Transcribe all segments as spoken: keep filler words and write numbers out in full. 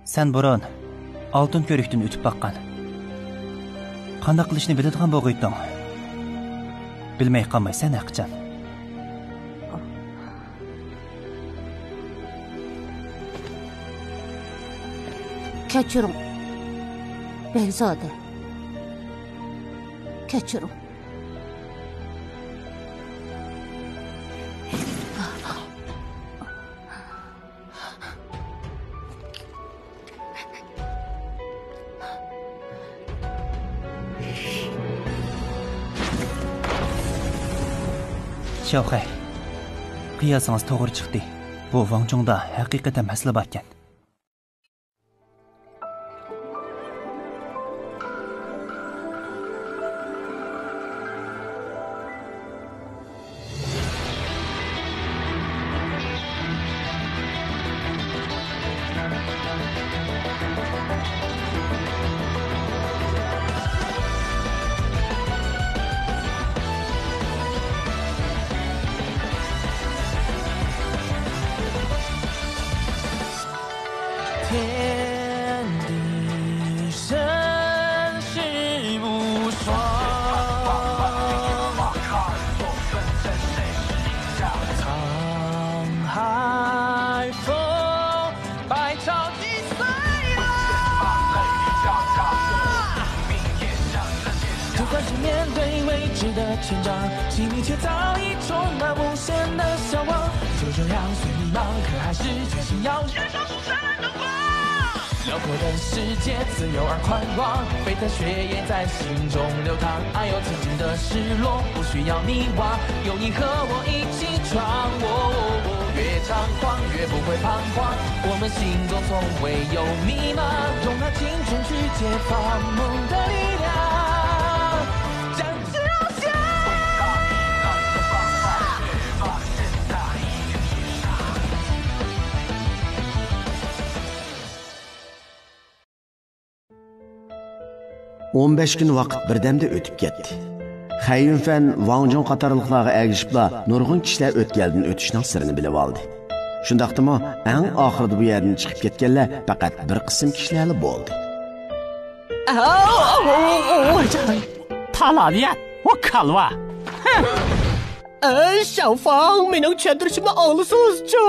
سەن بۇرۇن ئالتۇن كۆۋرۈكتىن ئۆتۈپ باققان. قانداق قىلىشنى بىلىدىغان بولغىيتتىڭ. بىلمەي قالمايسەن ھەقىچان. كەچۈرۈڭ، بەگزادە. كەچۈرۈڭ. شياۋخەي، قىياسىڭىز توغرا چىقتى. بۇ ۋاڭ جۇڭدا ھەقىقەتەن مەسىلە باركەن. 天地生死无双，沧海风，百朝岁月。就算是面对未知的成长，心里却早已充满无限的向往。就这样，虽迷茫，可还是决心要燃烧出灿烂的光。辽阔的世界，自由而宽广，沸腾血液在心中流淌。爱有曾经的失落，不需要迷惘，有你和我一起闯。哦，越猖狂越不会彷徨，我们心中从未有迷茫。用那青春去解放梦的力量，向前向前。 ئون بەش كۈن ۋاقىت بىردەمدە ئۆتۈپ كەتتى. خەي يۈنفەن، ۋاڭ جۇڭ قاتارلىقلارغا ئەگىشىپلا نۇرغۇن كىشىلەر ئۆتكەلدىن ئۆتۈشنىڭ سىرىنى بىلىۋالدى. شۇنداقتىمۇ ئەڭ ئاخىرىدا بۇ يەردىن چىقىپ كەتكەنلەر پەقەت بىر قىسىم كىشىلەرلا بولدى. تالانىيەت، ئۇ كالۋا. ئەي، شاۋفاڭ، مېنىڭ چۈشەندۈرۈشۈمنى ئاڭلىسىڭىزچۇ؟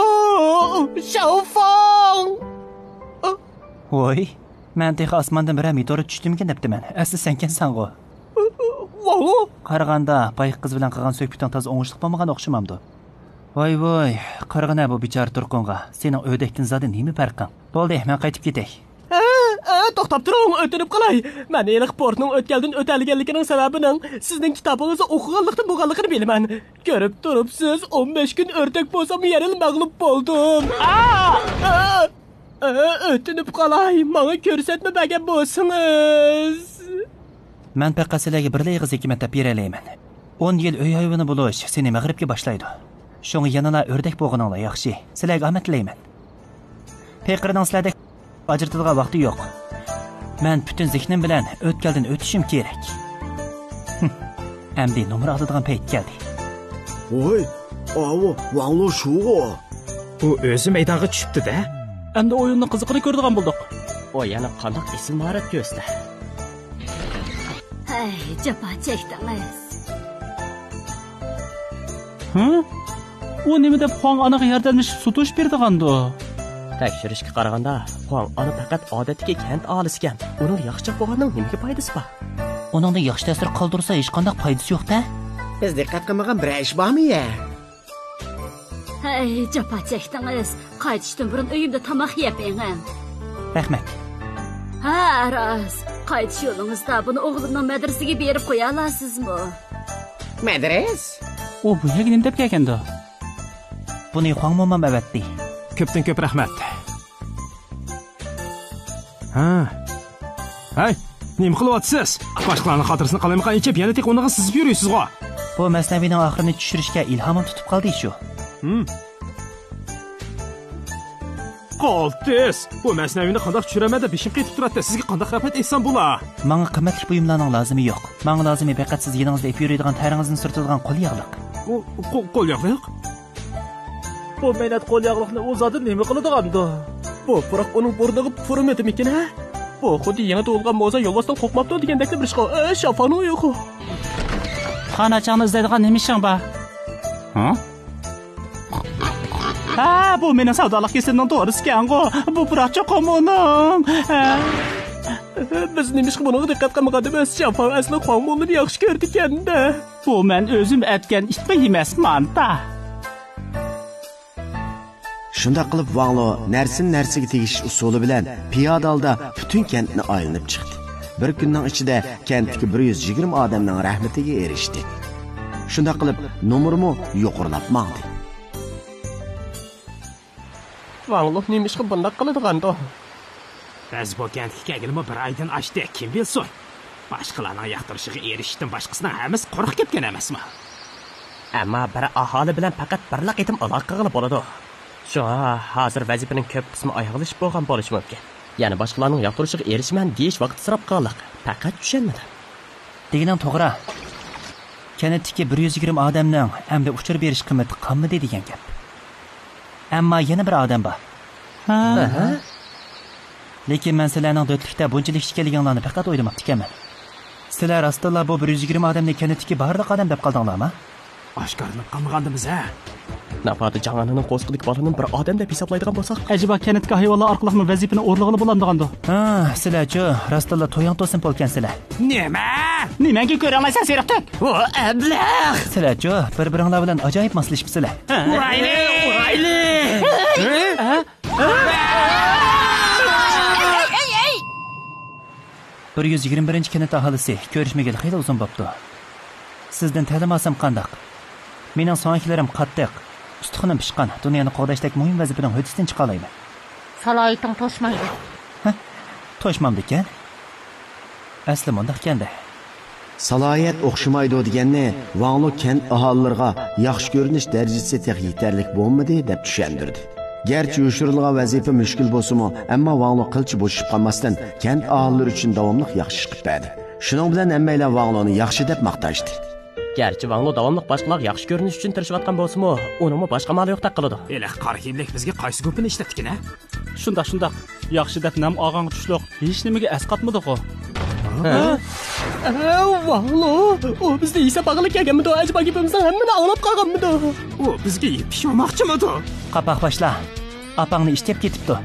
شاۋفاڭ! ۋوي، مەن تېخى ئاسماندىن بىرەر مېتېئورىت چۈشتىمىكىن دەپتىمەن. ئەسلى سەنكەنسەنغۇ. ۋاڭ! قارىغاندا، بايىقى قىز بىلەن قىلغان سۆھبىتىڭ تازا ئوڭۇشلۇق بولمىغان ئوخشىمامدۇ؟ ۋاي ۋاي، قارىغىنە بۇ بىچارە تۇرقۇڭغا. سېنىڭ ئۆردەكتىن زادى نېمە پەرقىڭ؟ بولدى، مەن قايتىپ كېتەي. ھە، ھە، توختاپ تۇرۇڭ، ئۆتۈنۈپ قالاي. مەن ھېلىقى پورتنىڭ ئۆتكەلدىن ئۆتەلىگەنلىكىنىڭ سەۋەبىنىڭ سىزنىڭ كىتابىڭىزدا ئوقۇغانلىقتىن بولغانلىقىنى بىلىمەن. كۆرۈپ تۇرۇپسىز، ئون بەش كۈن ئۆردەك بولسام يەنىلا مەغلۇپ بولدۇم. ئا! ئا! ئا! ئۆتۈنۈپ قالاي، ماڭا كۆرسەتمە بەرگەن بولسىڭىز. مەن پەقەت سىلەرگە بىرلا ئېغىز ھېكمەت دەپ بېرەلەيمەن. ئون يىل ئۆي ھايۋىنى بولۇش سېنى مەغرىبكە باشلايدۇ. شۇڭا يەنىلا ئۆردەك بولغىنىڭلار ياخشى. سىلەرگە ئامەت تىلەيمەن. پېقىرنىڭ سىلەردەك ئاجرىتىدىغان ۋاقتى يوق. مەن پۈتۈن زېھنىم بىلەن ئۆتكەلدىن ئۆتۈشۈم كېرەك. ئەمدى نومۇر ئالىدىغان پەيت كەلدى. ۋوي، ئاۋۇ ۋاڭلۇ شۇغۇ. ئۇ ئۆزى مەيدانغا چۈشۈپتۇ-دە. ئەمدى ئويۇننىڭ قىزىقىنى كۆرىدىغان بولدۇق. ئۇ يەنە قانداق ئېسىل ماھارەت كۆرسىتە؟ ھەي، جاپا چەكتىڭىز. ھە؟ ئۇ نېمە دەپ خۇاڭ ئانىغا ياردەملىشىپ سۇ توشۇپ بېرىدىغاندۇ؟ تەكشۈرۈشكە قارىغاندا، خۇاڭ ئانا پەقەت ئادەتتىكى كەنت ئاھالىسىكەن. ئۇنىڭ ياخشىچاق بولغاننىڭ نېمىگە پايدىسى بار؟ ئۇنىڭدىن ياخشى تەسىر قالدۇرسا ھېچقانداق پايدىسى يوق-دە. بىز دىققەت قىلمىغان بىرەر ئىش بارمۇ يە؟ ھەي، جاپا چەكتىڭىز. قايتىشتىن بۇرۇن ئۆيۈمدە تاماق يەپ مېڭىڭ. رەھمەت. ھە، راست. قايتىش يولىڭىزدا بۇنى ئوغلۇمنىڭ مەدرىسىگە بېرىپ قويالارسىزمۇ؟ مەدرىس؟ ئۇ بۇ يەرگە نېمە دەپ كەلگەندۇ؟ بۇنى خۇاڭ مومام ئەۋەتتى. كۆپتىن كۆپ رەھمەت. ھە. ھەي، نېمە قىلىۋاتىسىز؟ باشقىلارنىڭ خاتىرىسىنى قالايمىقان ئېچىپ، يەنە تېخى ئۇنىڭغا سىزىپ يۈرۈيسىزغۇ؟ بۇ مەسنەۋىنىڭ ئاخىرىنى چۈشۈرۈشكە ئىلھامىم تۇتۇپ قالدى شۇ. ھىم. قالتىس! بۇ مەسنەۋىنى قانداق چۈشۈرەمەن دەپ بېشىم قېتىپ تۇراتتى. سىزگە قانداق رەھمەت ئېيتسام بولا؟ ماڭا قىممەتلىك بۇيۇملارنىڭ لازىمى يوق. ماڭا لازىمى پەقەت سىز يېنىڭىزدا ئېلىپ يۈرىدىغان تەرىڭىزدىن سۈرتىدىغان قول ياغلىق. قو-، قو-، قول ياغلىق؟ بۇ مەينەت قول ياغلىقنى ئۇ زادى نېمە قىلىدىغاندۇ؟ بۇ پۇراق ئۇنىڭ بۇرنىغا پۇرىمىدىمىكىن، ھە؟ بۇ خۇددى يېڭى تۇغۇلغان موزا يولۋاستىن قورقماپتۇ دېگەندەكلا بىر ئىشقۇ. ئە، شاپانۇ يوقۇ. خاناچاڭنى ئىزدەيدىغان نېمە ئىشىڭ بار؟ ھە؟ ھە، بۇ مېنىڭ سەۋدالىق كېسىلىمنىڭ دورىسىكەنغۇ. بۇ پۇراق چوقۇم ئۇنىڭ. ھە. بىز نېمىشقا بۇنىڭغا دىققەت قىلمىغانىمىز؟ شاپان ئەسلى خۇاڭمۇننى ياخشى كۆرىدىكەن-دە. بۇ مەن ئۆزۈم ئەتكەن ئىتمۇ ئەمەس، مانتا. شۇنداق قىلىپ ۋاڭلۇ نەرسىنى نەرسىگە تېگىش ئۇسۇلى بىلەن پىيادە ھالدا پۈتۈن كەنتنى ئايلىنىپ چىقتى. بىر كۈننىڭ ئىچىدە كەنتتىكى بىر يۈز يىگىرمە ئادەمنىڭ رەھمىتىگە ئېرىشتى. شۇنداق قىلىپ نومۇرمۇ يۇقىرىلاپ ماڭدى. ۋاڭلۇ نېمىشقا بۇنداق قىلىدىغاندۇ؟ بىز بۇ كەنتكە كەلگىلىمۇ بىر ئايدىن ئاشتى، كىم بىلسۇن؟ باشقىلارنىڭ ياقتۇرۇشىغا ئېرىشىشتىن باشقىسىنىڭ ھەممىسى قۇرۇق گەپكەن ئەمەسمۇ؟ ئەمما بىر ئاھالە بىلەن پەقەت بىرلا قېتىم ئالاقە قىلغىلى بولىدۇ. شۇڭا ھازىر ۋەزىپىنىڭ كۆپ قىسمى ئاياغلىشىپ بولغان بولۇشى مۇمكىن. يەنى باشقىلارنىڭ ياقتۇرۇشىغا ئېرىشىمەن دېيىش ۋاقتى سىراپ قالدۇق. پەقەت چۈشەنمىدىم. دېگىنىڭ توغرا. كەنتتىكى بىر يۈز يىگىرمە ئادەمنىڭ ئەمدى ئۇچۇر بېرىش قىممىتى قالمىدى دېگەن گەپ. ئەمما يەنە بىر ئادەم بار. ھە؟ لېكىن مەن سىلەرنىڭ دۆتلۈكتە بۇنچىلىك ئىكەنلىكىڭلارنى پەقەت ئويلىماپتىكەنمەن. سىلەر راستتىنلا بۇ بىر يۈز يىگىرمە ئادەمنى كەنتتىكى بارلىق ئادەم دەپ قالدىڭلارمۇ؟ ئاشكارىلىنىپ قالمىغاندىمىز ھە؟ ناپادا جاڭ ئانىنىڭ قورسىقىدىكى بالىنىمۇ بىر ئادەم دەپ ھېسابلايدىغان بولساق. ئەجەبا كەنتتىكى ھايۋانلار ئارقىلىقمۇ ۋەزىپىنى ئورۇنلىغىلى بولامدىغاندۇ؟ ھا، سىلەرچۇ، راستتىنلا توياڭ توسۇن پولكەنسىلەر. نېمە؟ نېمەڭگە كۆرەڭلەيسەن سېرىق تۆك؟ ئۇ ئەبلەخ! سىلەرچۇ، بىر-بىرىڭلار بىلەن ئاجايىپ ماسلىشىپسىلەر. ئۇرايلى، ئۇرايلى! بىر يۈز يىگىرمە بىرىنچى كەنت ئاھالىسى، كۆرۈشمىگىلى خېلى ئۇزۇن بوپتۇ. سىزدىن تەلىم ئالسام قانداق؟ مېنىڭ سۆڭەكلىرىم قاتتىق، ئۇستىخىنىم پىشقان، دۇنيانى قوغداشتەك مۇھىم ۋەزىپىنىڭ ھۆددىسىدىن چىقالايمەن. سالاھىيىتىڭ توشمايدۇ. ھە؟ توشمامدىكەن؟ ئەسلى مۇنداقكەن-دە. سالاھىيەت ئوخشىمايدۇ دېگەننى ۋاڭلۇ كەنت ئاھالىلىرىغا ياخشى كۆرۈنۈش دەرىجىسى تېخى يېتەرلىك بولمىدى دەپ چۈشەندۈردى. گەرچە يوشۇرۇنغان ۋەزىپە مۈشكۈل بولسىمۇ، ئەمما ۋاڭلۇ قىلچە بوشىشىپ قالماستىن، كەنت ئاھالىلىرى ئۈچۈن داۋاملىق ياخشى ئىش قىلىپ بەردى. شۇنىڭ بىلەن ھەممەيلەن ۋاڭلۇنى ياخشى دەپ ماختاشتى. گەرچە ۋاڭلۇ داۋاملىق باشقىلارغا ياخشى كۆرۈنۈش ئۈچۈن تىرىشىۋاتقان بولسىمۇ، ئۇنىڭمۇ باشقا ئامالى يوقتەك قىلىدۇ. ھېلىقى قارا كىيىملىك بىزگە قايسى گۇپىنى ئىشلەتتىكىن ھە؟ شۇنداق، شۇنداق. ياخشى دەپ نام ئالغانغا چۈشلۈق، ھېچنېمىگە ئەسقاتمىدىغۇ. ھە؟ ۋاڭلۇ، ئۇ بىزنى ھېساب ئالغىلى كەلگەنمىدۇ؟ ئەجەبا گېپىمىزنىڭ ھەممىنى ئاڭلاپ قالغانمىدۇ؟ ئۇ بىزگە يېپىشمىماقچىمىدۇ؟ قاپاق باشلا. ئاپاڭنى ئىشتەپ كېتىپتۇ.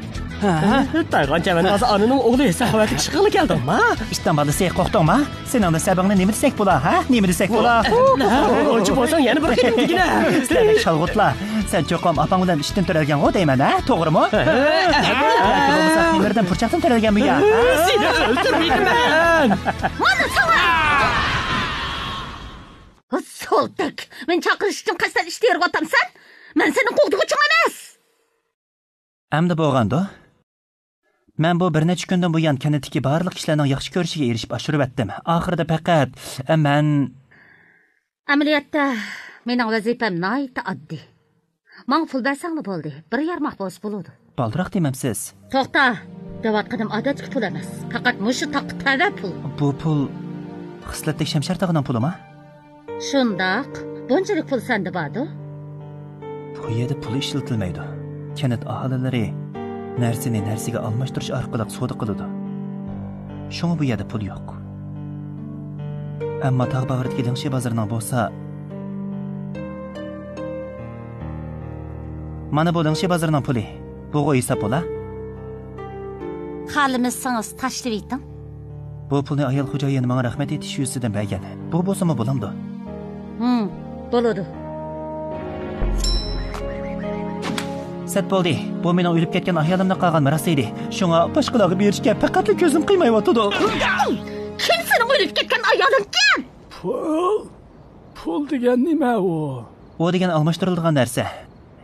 ھە؟ تايغان چەۋەنداز ئانىنىڭ ئوغلى سەخەۋەتلىك چىققىلى كەلدىڭما؟ ئىشتان بالىسى، قورقتۇڭما؟ سېنىڭدىن سەبىڭنى نېمە دېسەك بولا، ھە؟ نېمە دېسەك بولا؟ ئۇنچە بولساڭ يەنە بىر قېتىم دېگىنە. سىلەرنى شالغۇتلا. سەن چوقۇم ئاپاڭ بىلەن ئىشتىن تۆرەلگەنغۇ دەيمەن، ھە؟ توغرىمۇ؟ ياكى بولمىسا تېمىردىن پۇرچاقتىن تۆرەلگەنمۇ يا؟ سېنى ئۆلتۈرمەيمەن. مانا ساڭا! سولتەك! مېنى چاقىرىش ئۈچۈن قەستەن ئىش تېرىۋاتامسەن؟ مەن سېنىڭ قوغدىغۇچۇڭ ئەمەس! ئەمدى بولغاندۇ؟ مەن بۇ بىر نەچچە كۈندىن بۇيان كەنتتىكى بارلىق كىشىلەرنىڭ ياخشى كۆرۈشىگە ئېرىشىپ ئاشۇرۇۋەتتىم. ئاخىرىدا پەقەت، ئە، مەن ئەمەلىيەتتە، مېنىڭ ۋەزىپەم ناھايىتى ئاددىي. ماڭا پۇل بەرسەڭلا بولدى. بىر يارماق بولسا بولىدۇ. بالدۇراق دېمەمسىز؟ توختا! دەۋاتقىنىم ئادەتتىكى پۇل ئەمەس. پەقەت مۇشۇ تاغقا تەۋە پۇل. بۇ پۇل خىسلەتلىك شەمشەر تاغىنىڭ پۇلىمۇ؟ شۇنداق. بۇنچىلىك پۇل سەندە باردۇ؟ بۇ يەردە پۇل ئىشلىتىلمەيدۇ. كەنت ئاھالىلىرى نەرسىنى نەرسىگە ئالماشتۇرۇش ئارقىلىق سودا قىلىدۇ. شۇڭا بۇ يەردە پۇل يوق. ئەمما تاغ باغرىدىكى لىڭشى بازىرىنىڭ بولسا، مانا بۇ لىڭشى بازىرىنىڭ پۇلى. بۇغۇ ھېساب پۇلا. خالىمىسىڭىز تاشلىۋېتىڭ. بۇ پۇلنى ئايال خوجايىن ماڭا رەھمەت ئېيتىش يۈزىسىدىن بەرگەن. بۇ بولسىمۇ بولامدۇ؟ ھىم، بولىدۇ. سەت بولدى. بۇ مېنىڭ ئۆلۈپ كەتكەن ئايالىمدىن قالغان مىراس ئىدى. شۇڭا باشقىلارغا بېرىشكە پەقەتلا كۆزۈم قىيمايۋاتىدۇ. كىم سېنىڭ ئۆلۈپ كەتكەن ئايالىڭكەن؟ پۇل؟ پۇل دېگەن نېمە ئۇ؟ ئۇ دېگەن ئالماشتۇرۇلىدىغان نەرسە.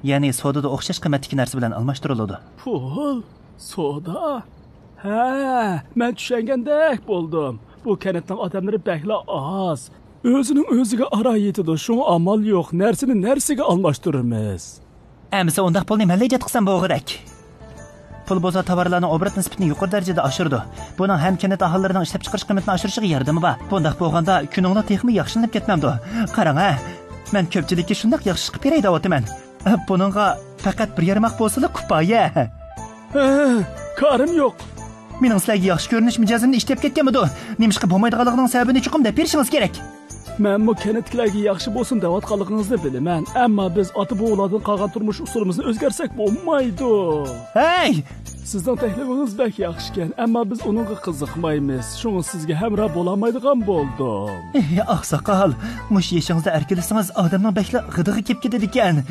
يەنى سودىدا ئوخشاش قىممەتتىكى نەرسە بىلەن ئالماشتۇرۇلىدۇ. پۇل؟ سودا؟ ھە، مەن چۈشەنگەندەك بولدۇم. بۇ كەنتنىڭ ئادەملىرى بەكلا ئاز. ئۆزىنىڭ ئۆزىگە ئاران يېتىدۇ، شۇڭا ئامال يوق، نەرسىنى نەرسىگە ئالماشتۇرىمىز. ئەمىسە ئۇنداق پۇلنى مەنلا ئىجاد قىلسام بولغۇدەك. پۇل بولسا تاۋارلارنىڭ ئوبوروت نىسبىتىنى يۇقىرى دەرىجىدە ئاشۇرىدۇ. بۇنىڭ ھەم كەنت ئاھالىلىرىنىڭ ئىشلەپچىقىرىش قىممىتىنى ئاشۇرۇشىغا ياردىمى بار. بۇنداق بولغاندا كۈنۈڭلار تېخىمۇ ياخشىلىنىپ كەتمەمدۇ؟ قاراڭ ھە، مەن كۆپچىلىككە شۇنداق ياخشى چىقىپ بېرەي دەۋاتىمەن. بۇنىڭغا پەقەت بىر يارماق بولسىلا كۇپايە. ھە، كارىم يوق. مېنىڭ سىلەرگە ياخشى كۆرۈنۈش مىجەزىمنى ئىشلەپ كەتكەنمىدۇ؟ نېمىشقا بولمايدىغانلىقىنىڭ سەۋەبىنى چوقۇم دەپ بېرىشىڭىز كېرەك. مەنمۇ كەنتتىكىلەرگە ياخشى بولسۇن دەۋاتقانلىقىڭىزنى بىلىمەن، ئەمما بىز ئاتا-بوۋىلاردىن قالغان تۇرمۇش ئۇسۇلىمىزنى ئۆزگەرتسەك بولمايدۇ. ھەي! سىزنىڭ تەكلىپىڭىز بەك ياخشىكەن، ئەمما بىز ئۇنىڭغا قىزىقمايمىز. شۇڭا سىزگە ھەمراھ بولالمايدىغان بولدۇم. ئېھ، ئاقساقال، مۇشۇ يېشىڭىزدا ئەركىلىسىڭىز، ئادەمنىڭ بەكلا غىدىقى كېلىپ كېتىدىكەن.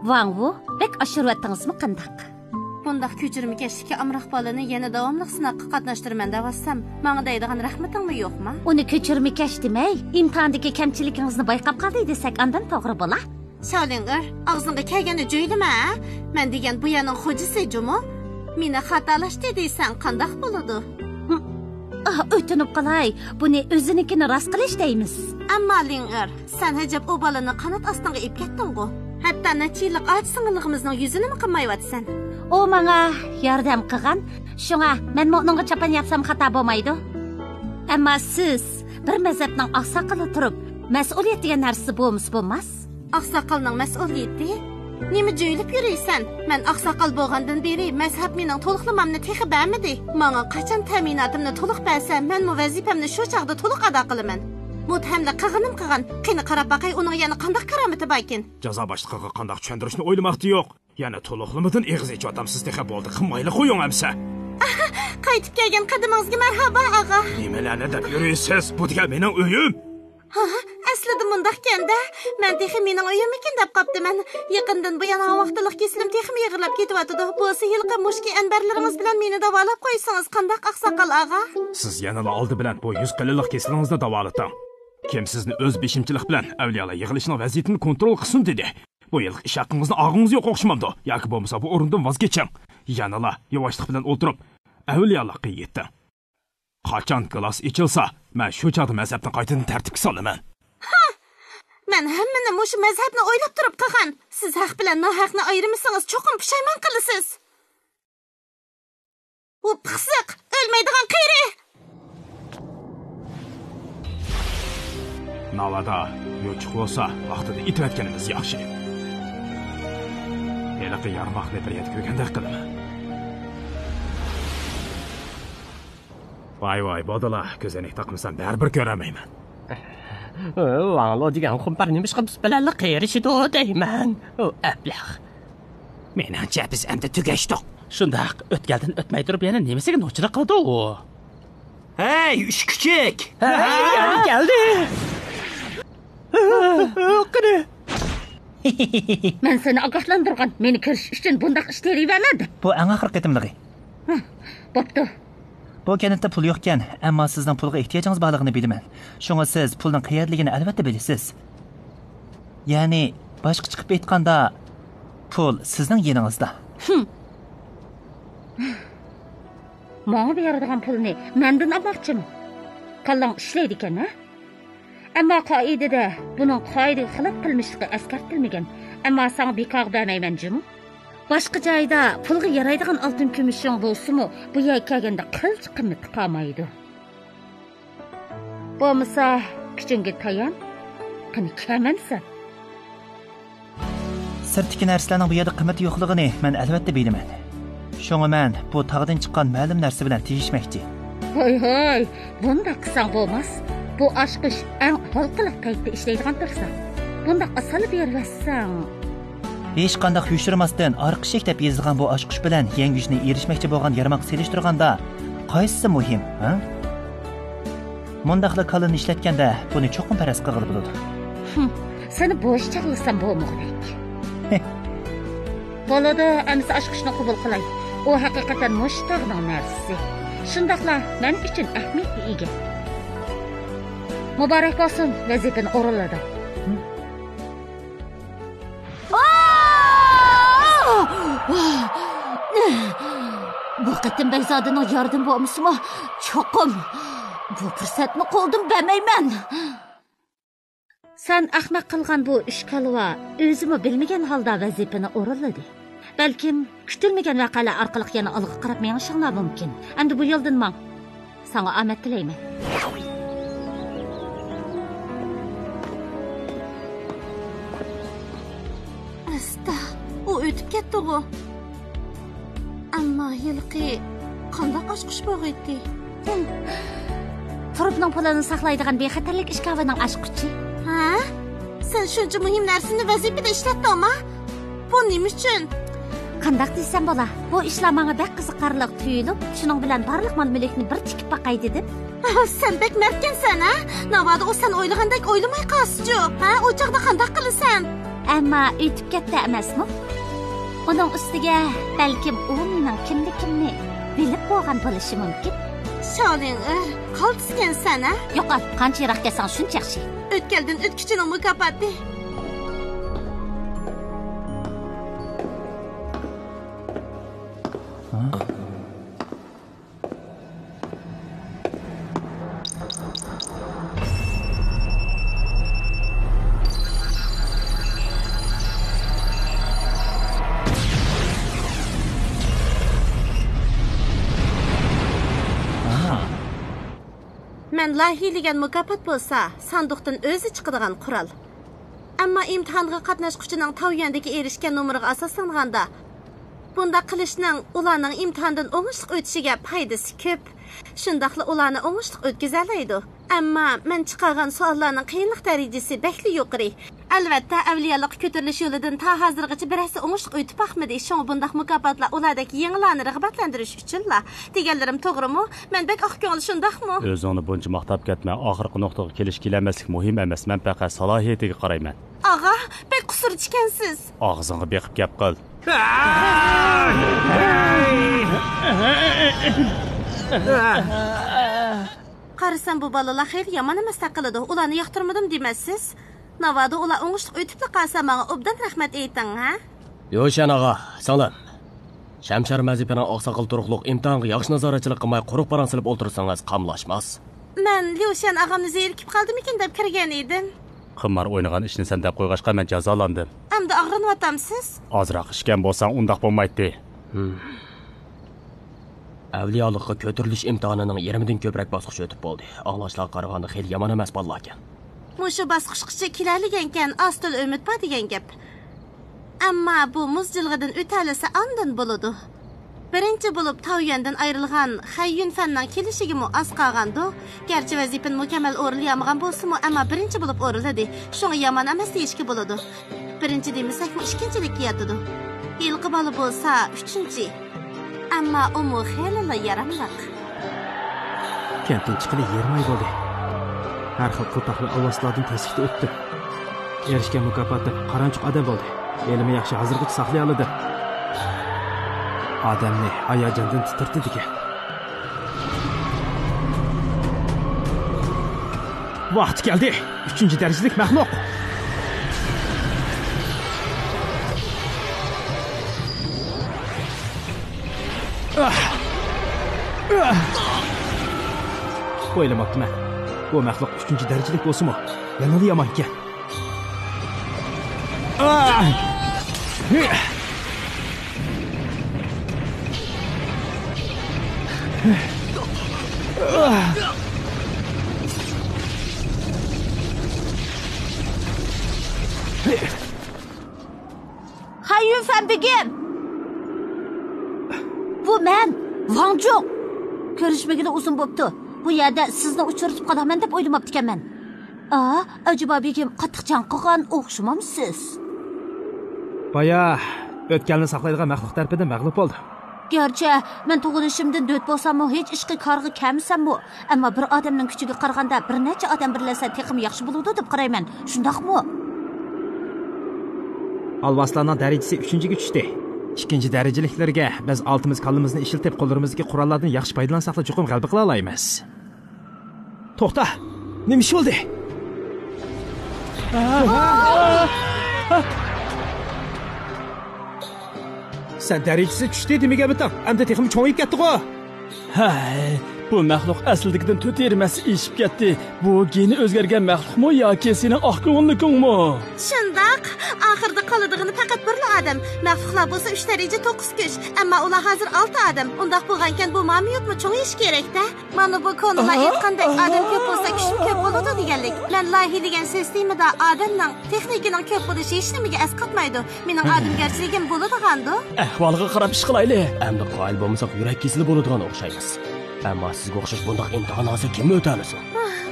ۋاڭ ۋۇ، بەك ئاشۇرۇۋەتتىڭىزمۇ قانداق؟ بۇنداق كۆچۈرمىكەشلىككە ئامراق بالىنى يەنە داۋاملىق سىناققا قاتناشتۇرىمەن دەۋاتسام، ماڭا دەيدىغان رەھمىتىڭمۇ يوقما؟ ئۇنى كۆچۈرمىكەش دېمەي، ئىمتىھاندىكى كەمچىلىكىڭىزنى بايقاپ قالدى دېسەك، ئاندىن توغرا بولا. شاۋلىڭئېر، ئاغزىڭغا كەلگەننى جۆيلىمە، ھە؟ مەن دېگەن بۇ يەرنىڭ خوجىسى جۇمۇ. مېنى خاتالاشتى دېسەڭ قانداق بولىدۇ؟ ھىم. ئاھ، ئۆتۈنۈپ قالاي، بۇنى ئۆزىنىڭكىنى راست قىلىش دەيمىز. ئەمما لىڭئېر، سەن ئەجەب ئۇ بالىنى قانات ئاستىڭغا ئېلىپ كەتتىڭغۇ؟ ھەتتا نەچچە يىللىق ئاچا سىڭىللىقىمىزنىڭ يۈزىنىمۇ قىلمايۋاتىسەن. ئۇ ماڭا ياردەم قىلغان، شۇڭا مەنمۇ ئۇنىڭغا چاپان ياپسام خاتا بولمايدۇ. ئەمما سىز بىر مەزھەپنىڭ ئاقساقىلى تۇرۇپ، مەسئۇلىيەت دېگەن نەرسە بولمىسا بولماس. ئاقساقالنىڭ مەسئۇلىيىتى؟ نېمە جۆيلۈپ يۈرۈيسەن؟ مەن ئاقساقال بولغاندىن بېرى مەزھەپ مېنىڭ تولۇقلىمامنى تېخى بەرمىدى. ماڭا قاچان تەمىناتىمنى تولۇق بەرسە، مەنمۇ ۋەزىپەمنى شۇ چاغدا تولۇق ئادا قىلىمەن. مۇتتەھەملىك قىلغىنىم قىلغان. قېنى قاراپ باقاي، ئۇنىڭ يەنە قانداق كارامىتى باركىن؟ جازا باشلىقىغا قانداق چۈشەندۈرۈشنى ئويلىماقتا يوق. يەنە تولۇقلىمىدىن ئېغىز ئېچىۋاتامسىز تېخى، بولدى، قىلمايلا قويۇڭ ئەمسە. قايتىپ كەلگەن قەدىمىڭىزگە مەرھابا، ئاغا. نېمىلەرنى دەپ يۈرىسىز؟ بۇ دېگەن مېنىڭ ئۆيۈم. ھا، ئەسلىدە مۇنداقكەن-دە. مەن تېخى مېنىڭ ئۆيۈممىكىن دەپ قاپتىمەن. يېقىندىن بۇيان ھاڭ ۋاقتىلىق كېسىلىم تېخىمۇ ئېغىرلاپ كېتىۋاتىدۇ. بولسا ھېلىقى مۇشۇكى ئەنبەرلىرىڭىز بىلەن مېنى داۋالاپ قويسىڭىز قانداق، ئاقساقال ئاغا؟ سىز يەنىلا ئالدى بىلەن بۇ يۈز قېلىنلىق كېسىلىڭىزنى داۋالىتىڭ. كىم سىزنى ئۆز بېشىمچىلىق بىلەن ئەۋلىيالار يىغىلىشىنىڭ ۋەزىيىتىنى كونترول قىلسۇن دېدى؟ بۇ يىلقى ئىش ھەققىڭىزنى ئالغۇڭىز يوق ئوخشىمامدۇ؟ ياكى بولمىسا بۇ ئورۇندىن ۋاز كېچىڭ. يەنىلا ياۋاشلىق بىلەن ئولتۇرۇپ، ئەۋلىيالارغا يېتىڭ. قاچان گىلاس ئېچىلسا، مەن شۇ چاغدا مەزھەپنى قايتىدىن تەرتىپكە سالىمەن. ھا! مەن ھەممىنى مۇشۇ مەزھەپنى ئويلاپ تۇرۇپ قىلغان. سىز ھەق بىلەن ناھەقنى ئايرىمىسىڭىز، چوقۇم پۇشايمان قىلىسىز. ئۇ پىخسىق، ئۆلمەيدىغان قېرى! ناۋادا يوچۇق بولسا، ۋاقتىدا ئېتىۋەتكىنىمىز ياخشى. ھېلىقى يارماقنى بىر يەردە كۆرگەندەك قىلىمەن. ۋاي، ۋاي، بولدىلا، كۆزەينەك تاقمىسام بەرىبىر كۆرەلمەيمەن. ۋاڭلو دېگەن خۇمپار نېمىشقا بىز بىلەنلا قېرىشىدۇ دەيمەن. ئۇ ئەبلەخ. مېنىڭچە، بىز ئەمدى تۈگەشتۇق. شۇنداق، ئۆتكەلدىن ئۆتمەي تۇرۇپ يەنە نېمىسىگە نوچىلىق قىلىدۇ ئۇ؟ ھەي، ئۈچ كۈچۈك! ھەي، يەنە كەلدى! قېنى؟ مەن سېنى ئاگاھلاندۇرغان، مېنى كۆرۈش ئۈچۈن بۇنداق ئىش تېرىۋەرمە دەپ. بۇ ئەڭ ئاخىرقى قېتىملىقى. ھە، بوپتۇ. بۇ كەنتتە پۇل يوقكەن، ئەمما سىزنىڭ پۇلغا ئېھتىياجىڭىز بارلىقىنى بىلىمەن. شۇڭا سىز پۇلنىڭ قەيەردىلىكىنى ئەلۋەتتە بىلىسىز. يەنى، باشقىچە قىلىپ ئېيتقاندا، پۇل سىزنىڭ يېنىڭىزدا. ھىم. ماڭا بېرىدىغان پۇلنى مەندىن ئالماقچىمۇ؟ كاللاڭ ئىشلەيدىكەن، ھە؟ ئەمما قائىدىدە بۇنىڭ قائىدىگە خىلاپ قىلمىشلىقى ئەسكەرتىلمىگەن. ئەمما ساڭا بىكارغا بەرمەيمەن جۇمۇ. باشقا جايدا پۇلغا يارايدىغان ئالتۇن كۈمۈشۈڭ بولسىمۇ، بۇ يەرگە كەلگەندە قىلچە قىممىتى قالمايدۇ. بولمىسا، كۈچۈڭگە تايان، قېنى كەمەمسەن؟ سىرتتىكى نەرسىلەرنىڭ بۇ يەردە قىممىتى يوقلۇقىنى مەن ئەلۋەتتە بىلىمەن. شۇڭا مەن بۇ تاغدىن چىققان مەلۇم نەرسە بىلەن تېگىشمەكچى. ھوي، ھوي، بۇنداق قىلساڭ بولماس. بۇ ئاچقۇچ ئەڭ ھالقىلىق پەيتتە ئىشلەيدىغان تۇرسا. بۇنداق ئاسانلا بېرىۋەتسەڭ. ھېچقانداق يوشۇرماستىن ئارقا ئىشىك دەپ يېزىلغان بۇ ئاچقۇچ بىلەن يەڭگۈچنى ئېرىشمەكچى بولغان يارماققا سېلىشتۇرغاندا قايسىسى مۇھىم، ھە؟ مۇنداقلا كاللىنى ئىشلەتكەندە بۇنى چوقۇم پەرەز قىلغىلى بولىدۇ. ھىم، سېنى بوش چاغلىسام بولمىغۇدەك. بولىدۇ، ئەمىسە ئاچقۇچنى قوبۇل قىلاي. ئۇ ھەقىقەتەن مۇشۇ تاغنىڭ نەرسىسى. شۇنداقلا مەن ئۈچۈن ئەھمىيەتكە ئىگە. مۇبارەك بولسۇن، ۋەزىپىنى ئورۇنلىدىڭ. بۇ قېتىم بەگزادىنىڭ ياردىمى بولمىسىمۇ، چوقۇم بۇ پۇرسەتنى قولدىن بەرمەيمەن. سەن ئەخمەق قىلغان بۇ ئۈچ كالۋا ئۆزىمۇ بىلمىگەن ھالدا ۋەزىپىنى ئورۇنلىدى. بەلكىم كۈتۈلمىگەن ۋەقەلەر ئارقىلىق يەنە ئالغا قاراپ مېڭىشىڭلار مۇمكىن. ئەمدى بۇ يولدىن ماڭ. ساڭا ئامەت تىلەيمەن. ئاستا، ئۇ ئۆتۈپ كەتتىغۇ؟ ھېلىقى قانداق ئاچقۇچ بولغىيتتى؟ تۇرۇپنىڭ پۇلىنى ساقلايدىغان بىخەتەرلىك ئىشكاپىنىڭ ئاچقۇچى. ھە؟ سەن شۇنچە مۇھىم نەرسىنى ۋەزىپىدە ئىشلەتتىڭما؟ بۇ نېمە ئۈچۈن؟ قانداق دېسەم بولا؟ بۇ ئىشلار ماڭا بەك قىزىقارلىق تۇيۇلۇپ، شۇنىڭ بىلەن بارلىق مال-مۈلۈكنى بىر چېكىپ باقاي دېدىم. سەن بەك مەردكەنسەن، ھە؟ ناۋادا ئۇ سەن ئويلىغاندەك ئويلىماي قالسىچۇ، ھە؟ ئۇ چاغدا قانداق قىلىسەن؟ ئەمما ئۆتۈپ كەتتى ئەمەسمۇ؟ ئۇنىڭ ئۈستىگە، بەلكىم ئۇ مېنىڭ كىملىكىمنى بىلىپ بولغان بولۇشى مۇمكىن. شاۋلىڭ، ئېھ، قالتىسكەنسەن، ھە؟ يوقال، قانچە يىراق كەتسەڭ شۇنچە ياخشى. ئۆتكەلدىن ئۆتكۈچىنىڭ مۇكاپاتى. مەن لايىھىلىگەن مۇكاپات بولسا ساندۇقتىن ئۆزى چىقىدىغان قورال. ئەمما ئىمتىھانغا قاتناشقۇچىنىڭ تاۋيۈەندىكى ئېرىشكەن نومۇرىغا ئاساسلانغاندا، بۇنداق قىلىشنىڭ ئۇلارنىڭ ئىمتىھاندىن ئوڭۇشلۇق ئۆتۈشىگە پايدىسى كۆپ. شۇنداقلا ئۇلارنى ئوڭۇشلۇق ئۆتكۈزەلەيدۇ. ئەمما مەن چىقارغان سوئاللارنىڭ قىيىنلىق دەرىجىسى بەكلا يۇقىرى. ئەلۋەتتە، ئەۋلىيالىققا كۆتۈرۈلۈش يولىدىن تا ھازىرغىچە بىرەرسى ئوڭۇشلۇق ئۆتۈپ باقمىدى. شۇڭا بۇنداق مۇكاپاتلار ئۇلاردەك يېڭىلارنى رىغبەتلەندۈرۈش ئۈچۈنلا. دېگەنلىرىم توغرىمۇ؟ مەن بەك ئاق كۆڭۈل، شۇنداقمۇ؟ ئۆزۈڭنى بۇنچە ماختاپ كەتمە. ئاخىرقى نۇقتىغا كېلىش-كېلەلمەسلىك مۇھىم ئەمەس. مەن پەقەت سالاھىيىتىگە قارايمەن. ئاغا، بەك قۇسۇرچىكەنسىز. ئاغزىڭغا بېقىپ گەپ قىل. قارىسام، بۇ بالىلار خېلى يامان ئەمەستەك قىلىدۇ. ئۇلارنى ياقتۇرمىدىم دېمەسسىز. ناۋادا ئۇلار ئوڭۇشلۇق ئۆتۈپلا قالسا، ماڭا ئوبدان رەھمەت ئېيتىڭ، ھە؟ ليۇشيەن ئاغا، سىڭلىم. شەمشەر ۋەزىپىنىڭ ئاقساقىلى تۇرۇقلۇق ئىمتىھانغا ياخشى نازارەتچىلىك قىلماي، قۇرۇق پاراڭ سېلىپ ئولتۇرسىڭىز قاملاشماس. مەن ليۇشيەن ئاغامنى زېرىكىپ قالدىمىكىن دەپ كىرگەن ئىدىم. قىمار ئوينىغان ئىشنى سەن دەپ قويغاچقا، مەن جازالاندىم. ئەمدى ئاغرىنىۋاتامسىز؟ ئازراق ئىچكەن بولساڭ، ئۇنداق بولمايتتى. ھىم. ئەۋلىيالىققا كۆتۈرۈلۈش ئىمتىھانىنىڭ يېرىمىدىن كۆپرەك باسقۇچ ئۆتۈپ بولدى. ئاڭلاشلارغا قارىغاندا، خېلى يامان ئەمەس بالىلاركەن. مۇشۇ باسقۇچقىچە كېلەلىگەنكەن، ئاز-تولا ئۈمىد بار دېگەن گەپ. ئەمما بۇ مۇز جىلغىدىن ئۆتەلىسە، ئاندىن بولىدۇ. بىرىنچى بولۇپ تاۋيۈەندىن ئايرىلغان خەي يۈنفەننىڭ كېلىشىگىمۇ ئاز قالغاندۇ. گەرچە ۋەزىپىنى مۇكەممەل ئورۇنلىيالمىغان بولسىمۇ، ئەمما بىرىنچى بولۇپ ئورۇنلىدى. شۇڭا يامان ئەمەس دېيىشكە بولىدۇ. بىرىنچى دېمىسەكمۇ، ئىككىنچىلىككە ياتىدۇ. ھېلىقى بالا بولسا ئۈچىنچى. ئەمما ئۇمۇ خېلىلا ياراملىق. كەنتتىن چىققىلى يېرىم ئاي بولدى. ھەر خىل قورقاقلىق ئالۋاستىلاردىن تەسلىكتە ئۆتتۈم. ئېرىشكەن مۇكاپاتىم قارانچۇق ئادەم بولدى. ھېلىمۇ ياخشى ھازىرغىچە ساقلىيالىدىم. ئادەمنى ھاياجاندىن تىترىتىدىكەن. ۋاقتى كەلدى. ئۈچىنچى دەرىجىلىك مەخلۇق. ئاھ! ئاھ! ئويلىماپتىمەن، بۇ مەخلۇق ئۈچىنچى دەرىجىلىك بولسىمۇ، يەنىلا يامانكەن. ئاھ! خەي يۈنفەن بېگىم! بۇ مەن، ۋاڭ جۇڭ! كۆرۈشمىگىلى ئۇزۇن بوپتۇ. بۇ يەردە سىزنى ئۇچرىتىپ قالارمەن دەپ ئويلىماپتىكەنمەن. ئا، ئەجەبا بېگىم قاتتىق جەڭ قىلغان ئوخشىمامسىز؟ بايا ئۆتكەلنى ساقلايدىغان مەخلۇق تەرىپىدىن مەغلۇپ بولدۇم. گەرچە مەن تۇغۇلۇشۇمدىن دۆت بولساممۇ، ھېچ ئىشقا كارغا كەلمىسەممۇ، ئەمما بىر ئادەمنىڭ كۈچىگە قارىغاندا بىر نەچچە ئادەم بىرلەشسە تېخىمۇ ياخشى بولىدۇ دەپ قارايمەن. شۇنداقمۇ؟ ئالۋاستىلارنىڭ دەرىجىسى ئۈچىنچىگە چۈشتى. ئىككىنچى دەرىجىلىكلەرگە بىز ئالتىمىز كاللىمىزنى ئىشلىتىپ، قولىمىزدىكى قوراللاردىن ياخشى پايدىلانساقلا، چوقۇم غەلىبە قىلالايمىز. توختا! نېمە ئىش بولدى؟ سەن دەرىجىسى چۈشتى دېمىگەنمىتىڭ؟ ئەمدى تېخىمۇ چوڭىيىپ كەتتىغۇ؟ ھەي، بۇ مەخلۇق ئەسلىدىكىدىن تۆت يېرىم ھەسسە ئېشىپ كەتتى. بۇ گېنى ئۆزگەرگەن مەخلۇقمۇ ياكى سېنىڭ ئاق كۆڭۈللۈكۈڭمۇ؟ شۇنداق. ئاخىرىدا قالىدىغىنى پەقەت بىرلا ئادەم. مەخلۇقلار بولسا ئۈچ دەرىجە توققۇز كۈچ. ئەمما ئۇلار ھازىر ئالتە ئادەم. ئۇنداق بولغانىكەن بۇ مامىيۇتمۇ چوڭىيىشى كېرەك-دە. مانا بۇ كونىلار ئېيتقاندەك، ئادەم كۆپ بولسا، كۈچمۇ كۆپ بولىدۇ دېگەنلىك. مەن لايىھىلىگەن سىستېمىدا ئادەمنىڭ، تېخنىكىنىڭ كۆپ بولۇشى ھېچنېمىگە ئەسقاتمايدۇ. مېنىڭ ئادەمگەرچىلىكىم بولىدىغاندۇ. ئەھۋالغا قاراپ ئىش قىلايلى. ئەمدى قايىل بولمىساق، يۈرەك كېسىلى بولىدىغان ئوخشايمىز. ئەمما سىزگە ئوخشاش بۇنداق ئىمتىھان ھازىر كىممۇ ئۆتەلىسۇن؟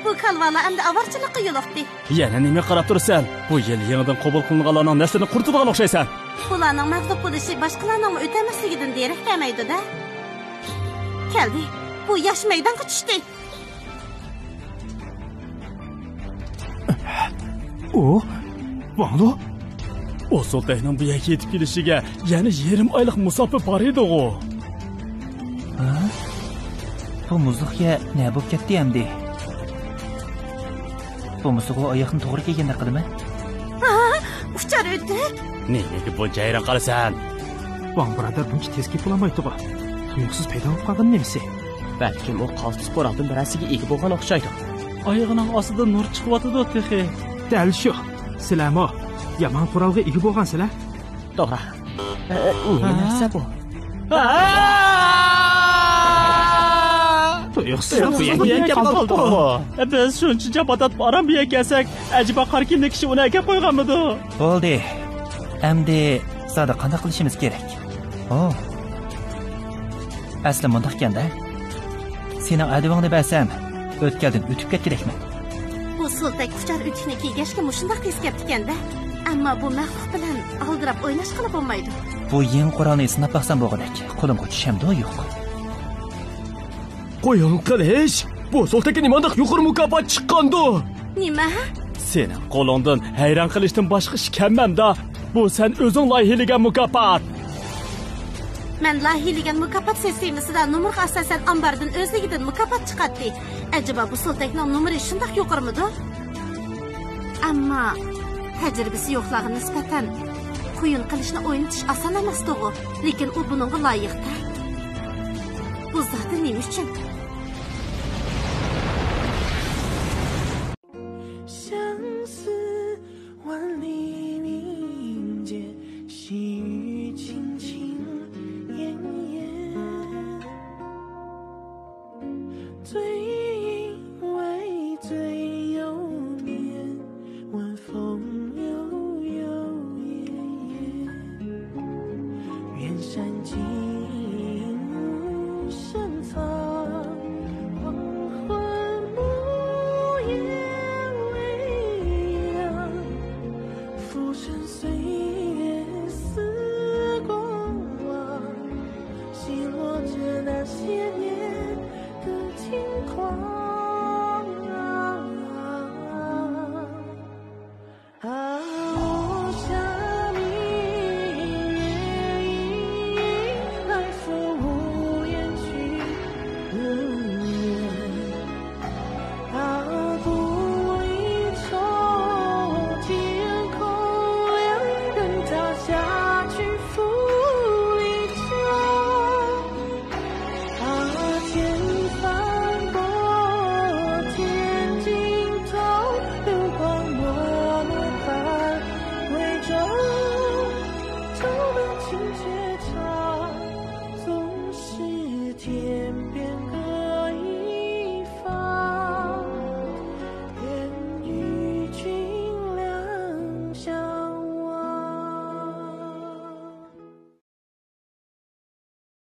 بۇ كالۋالار ئەمدى ئاۋارىچىلىققا يولۇقتى. يەنە نېمە قاراپ تۇرىسەن؟ بۇ يىل يېڭىدىن قوبۇل قىلىنغانلارنىڭ نەسلىنى قۇرۇتىدىغان ئوخشايسەن. بۇلارنىڭ مەغلۇپ بولۇشى باشقىلارنىڭمۇ ئۆتەلمەسلىكىدىن دېرەك بەرمەيدۇ-دە. كەلدى. بۇ ياش مەيدانغا چۈشتى. ئۇ، ۋاڭلۇ. ئۇ سۇلتەكنىڭ بۇ يەرگە يېتىپ كېلىشىگە يەنە يېرىم ئايلىق مۇساپە بار ئىدىغۇ. ھە؟ بۇ مۇزلۇق يەر نە بولۇپ كەتتى ئەمدى؟ بولمىسىغۇ ئاياقنى توغرا كىيگەندەك قىلىمەن. ھا، ئۇچار ئۆتۈك. نېمىگە بۇنچە ھەيران قالىسەن؟ ۋاڭ بۇرادەر بۇنچە تېز كېپىلالمايتتىغۇ. تۇيۇقسىز پەيدا بولۇپ قالغىنى نېمىسى؟ بەلكىم ئۇ قالتىس قورالدىن بىرەرسىگە ئىگە بولغان ئوخشايدۇ. ئايىغىنىڭ ئاستىدا نۇر چىقىۋاتىدۇ تېخى. دەل شۇ. سىلەرمۇ يامان قورالغا ئىگە بولغانسىلەر. توغرا. ئە، نېمە نەرسە بۇ؟ تۇيۇقسىز بۇ يەرگە كەپ قالدۇققۇ. بىز شۇنچە جاپا تارتىپ ئاران بۇ يەرگە كەلسەك، ئەجەبا قارا كىيىملىك كىشى ئۇنى ئەكەپ قويغانمىدۇ؟ بولدى. ئەمدى زادى قانداق قىلىشىمىز كېرەك؟ ئو. ئەسلى مۇنداقكەن-دە. سېنىڭ ئەدىۋىڭنى بەرسەم، ئۆتكەلدىن ئۆتۈپ كەتكۈدەكمەن. بۇ سۇلتەك ئۇچار ئۆتۈكنى كىيگەچكە مۇشۇنداق تېز كەپتىكەن-دە. ئەمما بۇ مەخلۇق بىلەن ئالدىراپ ئويناشقىلى بولمايدۇ. بۇ يېڭى قورالنى سىناپ باقسام بولغۇدەك. قولۇمغا چۈشەمدۇ يوق. قويۇن قىلىش؟ بۇ سۇلتەككە نېمانداق يۇقىرى مۇكاپات چىققاندۇ؟ نېمە؟ سېنىڭ قولۇڭدىن ھەيران قېلىشتىن باشقا ئىش كەلمەمدۇ. بۇ سەن ئۆزۈڭ لايىھىلىگەن مۇكاپات. مەن لايىھىلىگەن مۇكاپات سىستېمىسىدا نومۇرغا ئاساسەن ئامباردىن ئۆزلۈكىدىن مۇكاپات چىقاتتى. ئەجەبا بۇ سۇلتەكنىڭ نومۇرى شۇنداق يۇقىرىمىدۇ؟ ئەمما تەجرىبىسى يوقلارغا نىسبەتەن قويۇن قىلىشنى ئوينىتىش ئاسان ئەمەستىغۇ، لېكىن ئۇ بۇنىڭغا لايىق-دە. بۇ زادى نېمە ئۈچۈن؟ 相思万里，明劫细雨，轻轻点点。 醉意微醉，又眠，晚风悠悠，夜夜。远山静，无声草，黄昏，暮雁微凉。浮生岁月，似过往。